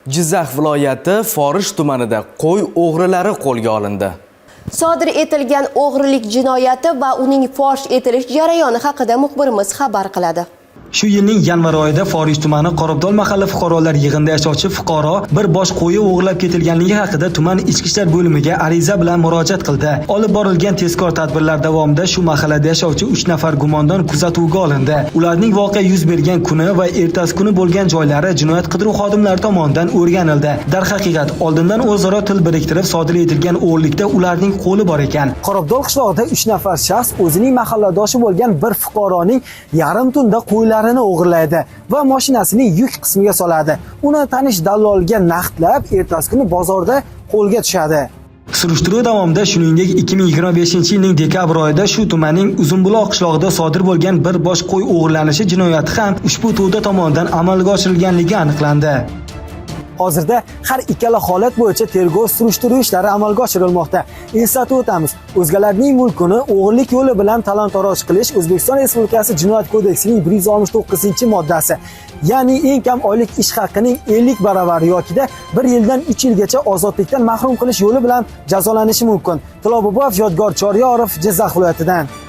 Jizzax viloyati Forish tumanida qo'y o'g'rilari qo'lga olindi. Sodir etilgan o'g'rilik jinoyati va uning fosh etilish jarayoni haqida muxbirimiz xabar qiladi. Shu yilning yanvar oyida Forish tumani Qorobdol mahalla fuqarolar yig'inida yashovchi fuqaro bir bosh qo'yi o'g'irlab ketilganligi haqida tuman ichki ishlar bo'limiga ariza bilan murojaat qildi. Olib borilgan tezkor tadbirlar davomida shu mahallada yashovchi 3 nafar gumondor kuzatuvga olindi. Ularning voqea yuz bergan kuni va ertasi kuni bo'lgan joylari jinoyat qidiruv xodimlari tomonidan o'rganildi. Darhaqiqat, oldindan o'zaro til biriktirib sodir etilgan o'g'irlikda ularning qo'li bor ekan. Qorobdol qishlog'ida 3 nafar shaxs o'zining mahalladoshi bo'lgan bir fuqaroning yarim tunda qo'ylarini o'g'irlaydi va mashinasining yuk qismiga soladi. Uni tanish dallolga naqdlab, ertasi kuni bozorda qo'lga tushadi. Surishtiruv davomida, shuningdek, 2025-yilning dekabr oyida shu tumanning Uzunbuloq qishlog'ida sodir bo'lgan bir bosh qo'y o'g'irlanishi jinoyati ham ushbu to'da tomonidan amalga oshirilganligi aniqlandi. Hozirda har ikkala holat bo'yicha tergov surishtiruv ishlari amalga oshirilmoqda. Eslatib o'tamiz, o'zgalarning mulkini o'g'irlik yo'li bilan talon-taroj qilish O'zbekiston Respublikasi Jinoyat kodeksining 169-moddasi, ya'ni eng kam oylik ish haqining 50 baravari yokida 1 yildan 3 yilgacha ozodlikdan mahrum qilish yo'li bilan jazolanishi mumkin. Tiloboboyev, Yodgor Choryorov, Jizzax viloyatidan.